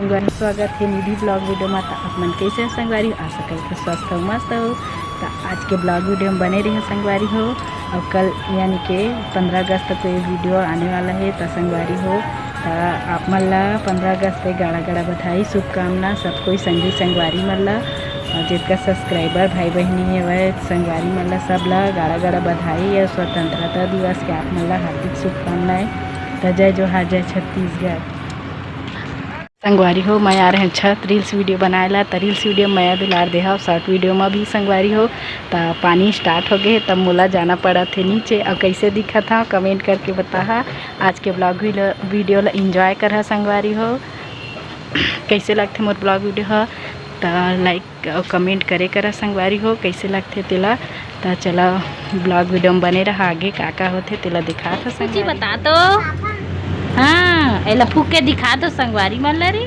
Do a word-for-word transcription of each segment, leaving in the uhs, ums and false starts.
संगवारी, स्वागत हे निधि vlog video मा। त आप मन कैसे हो संगवारी? आशा करत हो स्वस्थ हो, मस्त हो। त आज के vlog video में बने रहो संगवारी हो। और कल यानी के पंद्रह अगस्त को ये video आने वाला है। त संगवारी हो, त आप मन ला पंद्रह अगस्त के गाड़ा गाड़ा बधाई, शुभकामना सब कोई संगी संगवारी मन ला। और जितका subscriber भाई बहिनी हे वह संगवारी मन ला, सब ला गाड़ा गाड़ा बधाई और स्वतंत्रता दिवस के आप मन ला हार्दिक शुभकामनाएं। त जय जोहार, जय छत्तीसगढ़। संगवारी हो, मैं आ रहे छत reels video बनाए ला, त reels video में मया दुलार देहा, short video में भी संगवारी हो। त पानी start हो गए, तब मोला जाना पड़ा थे नीचे। और कैसे दिखत हा comment करके बताहा। आज के vlog video ला enjoy करहा संगवारी हो। कैसे लगथे मोर vlog video ह, त like अउ comment करे करा संगवारी हो, कैसे लगथे तेला। त चला vlog video में बने रहा, आगे का का होथे तेला दिखात ह कुछ संगवारी। बता तो। हाँ, एला फूक के दिखा दो संगवारी मन ला रे।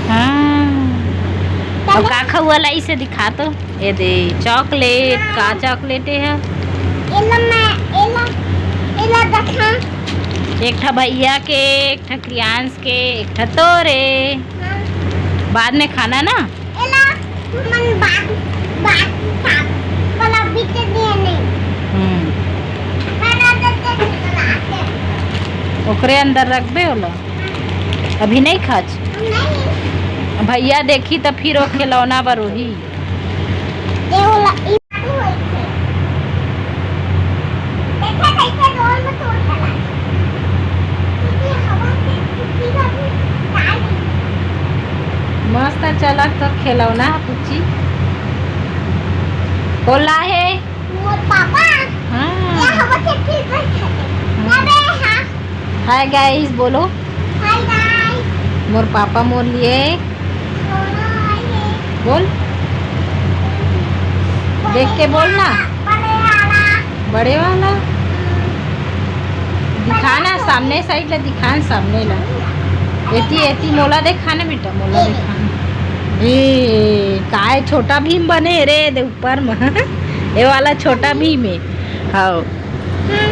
हाँ। अब का खउआ लाई से दिखा तो। ये दे chocolate, का chocolate हे? एला मैं, एला, एला देखा। एक ठा भैया के, एक ठा क्रियांश के, एक ठा तोरे। हाँ। बाद में खाना ना। एला मन बात, बात खा, पर अभी तो दिए नहीं। हम्म। पर आदत से खिलाते। ओकरे अंदर रखबे ओला। अभी नहीं खाच। नहीं। भैया देखी त फिर वो खिलौना बर होही। ये वाला ई होई थे। देखा कैसे रोल में तोड़ चला। क्योंकि हवा से छुट्टी का भी डाल दी। मस्त चलत तो खिलौना ह पुच्ची। ओला हे। मोर पापा। हाँ। ये हवा से फिर बैठ जाते। हाँ। अबे हाँ। Hi guys बोलो। Hi guys। मोर पापा मोर लिए। बोल। देख के बोल ना। बड़े वाला। बड़े वाला। दिखा ना, सामने side ला दिखा ना, सामने ला। एती, एती मोला देखा ना बेटा, मोला देखा ना। ए, काय छोटा भीम बने रे, दे ऊपर में। ये वाला छोटा भीम है। हाँ। हाँ।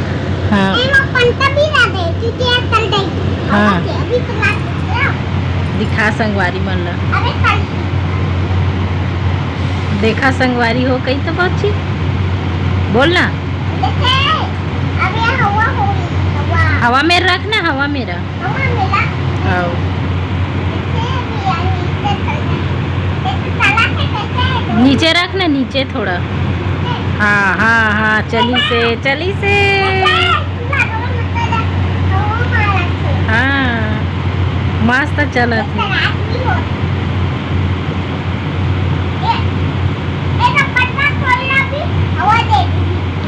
हाँ। एमा पंता भी ना दे, क्योंकि ये चल गई। हाँ। अभी तो बात करो। दिखा संगवारी मन ला। अबे कल। देखा संगवारी हो कही तो बाची। बोल ना। जैसे अब ये हवा हो रही, हवा। हवा में रख ना, हवा में रख। हवा में रख। हाँ। जैसे अभी ये नीचे चल रहा है। जैसे चला के कैसे है? नीचे रख ना, नीचे थोड़ा। हाँ, हाँ, हाँ, चली से, चली से। हाँ, मस्त चलत हे।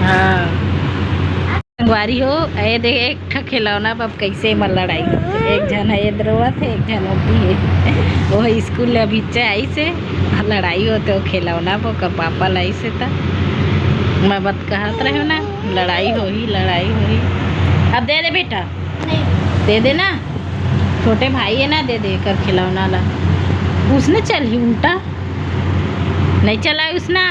हाँ। संगवारी हो, ए देख, एक ठा खिलौना बर कैसे एमा लड़ाई होथे। एक झन ह एदे रोवत हे, एक झन ओती हे। वो स्कूल ले अभी चे आइस हे, लड़ाई होथे वो खिलौना बर, ओकर पापा लाइस हे त। मैं बात कहत रहे ना, लड़ाई होही, लड़ाई होही। अब दे दे बेटा, दे दे ना, छोटे भाई है ना, दे दे कर खिलौना ला। उसने चलही उल्टा, नहीं चलाए उसना।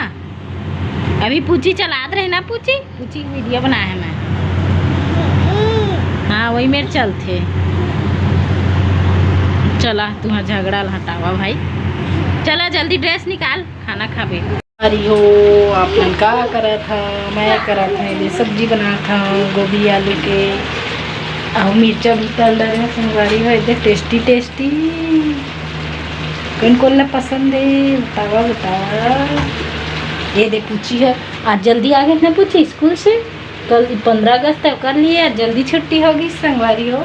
अभी पूछी चलात रहे ना, पूछी, पूछी video बनाए हे मैं। हाँ, वही मेर चलथे। चला, तुहा झगड़ा ल हटावा भाई। चला, जल्दी dress निकाल, खाना खाबे। अरे हो, आप मन का करत हा? मैं करत हा, ये सब्जी बनात हा, गोभी आलू के। अउ मिर्चा भी तल डरे संगवारी हो, एदे tasty tasty। कोन कोन ला पसंद हे, बतावा, बतावा। ये दे पूछी हे, आज जल्दी आ गए ना पूछी स्कूल से, कल पंद्रह अगस्त है, कर लिए, आज जल्दी छुट्टी होगी संगवारी हो।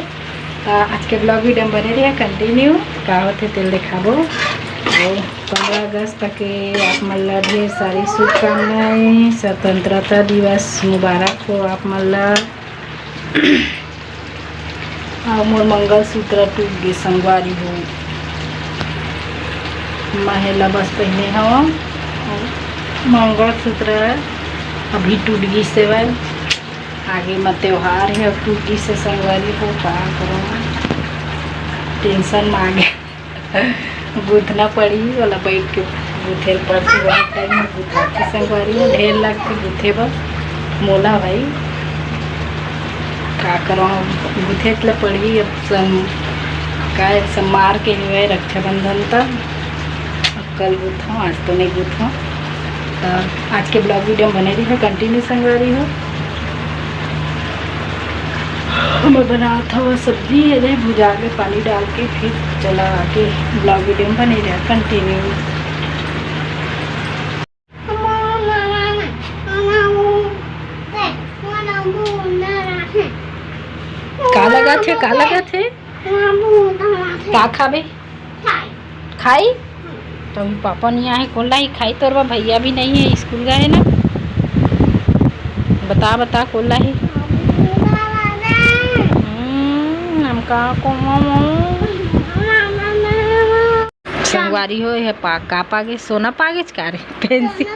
त आज के vlog video में बने रहिए, continue का होथे तेल दिखाबो। और पंद्रह अगस्त के आप मन ला ढेर सारी शुभकामनाएं, स्वतंत्रता दिवस मुबारक हो आप मन ला। अउ मोर मंगलसूत्र टूट गे संगवारी हो। मैं एला बस पहिने हवं। मंगलसूत्र अभी टूट गिस हेवय। आगे म त्योहार हे, अउ टूट गिस हे संगवारी हो, का करंव, tension म आगे। गुथना पड़ही, ओला बइठ के गुथे ल पड़थे, वही time म गुथाथे संगवारी हो, ढेर लगथे गुथे बर मोला भाई, का करंव, गुथे ल पड़ही अब संग। काय समार के हवय रक्षाबंधन त, अब कल गूंथों, आज तो नहीं गूंथों। त आज के ब्लॉग वीडियो में बने रहिहू, कंटिन्यू संगवारी हो। मैं बनात हवं सब्जी, एदे भुजा के पानी डाल के फिर चला आगे ब्लॉग वीडियो में बने रहा कंटिन्यू। का लगत हे, का लगत हे? का खाबे? खाई। तो अभी पापा नहीं आए, कोन लाही खाई? तोर बा भैया भी नहीं है, स्कूल गए है ना। बता, बता, कोन लाही? हम्म, हमका को संगवारी हो, ये पा-, का पागे? सोना पागेच का रे? पेंसिल।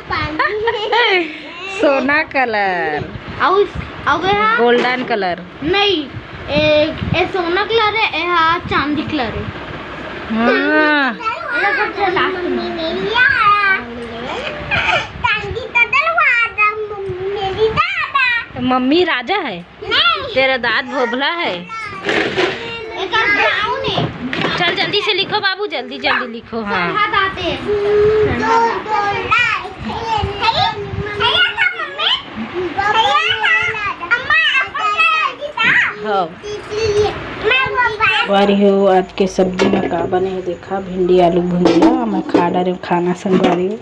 सोना कलर। अउ, अउ ये हा? Golden colour. नहीं, ए, ए सोना कलर है, ए हा चांदी कलर है। हाँ। मम्मी राजा है। तेरा दांत भोभला है। एकर ब्राउन है। चल जल्दी से लिखो बाबू, जल्दी जल्दी लिखो। हाँ। हाँ। संगवारी हो, आज के सब्जी में का बने हे देखा, भिंडी आलू भुंजिया। मैं खा डारे खाना संगवारी हो।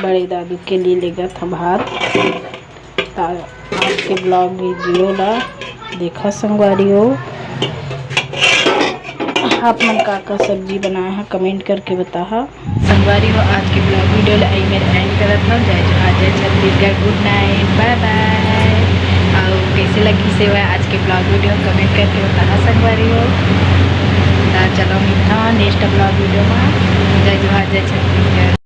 बड़े दादू के लिए लेगत ह भात। ता आज के ब्लॉग वीडियो ला देखा संगवारी हो। आप मन का का सब्जी बनाए हा, कमेंट करके बताहा। संगवारी हो, आज के ब्लॉग वीडियो ला आई मेर एंड करत हव। जय जोहार, जय छत्तीसगढ़, गुड नाइट, बाय बाय। अउ कैसे लगी सेवा आज के ब्लॉग वीडियो, कमेंट करके बताहा संगवारी हो। ता चलो मिलता नेक्स्ट ब्लॉग वीडियो में। जय जोहार, जय छत्तीसगढ़।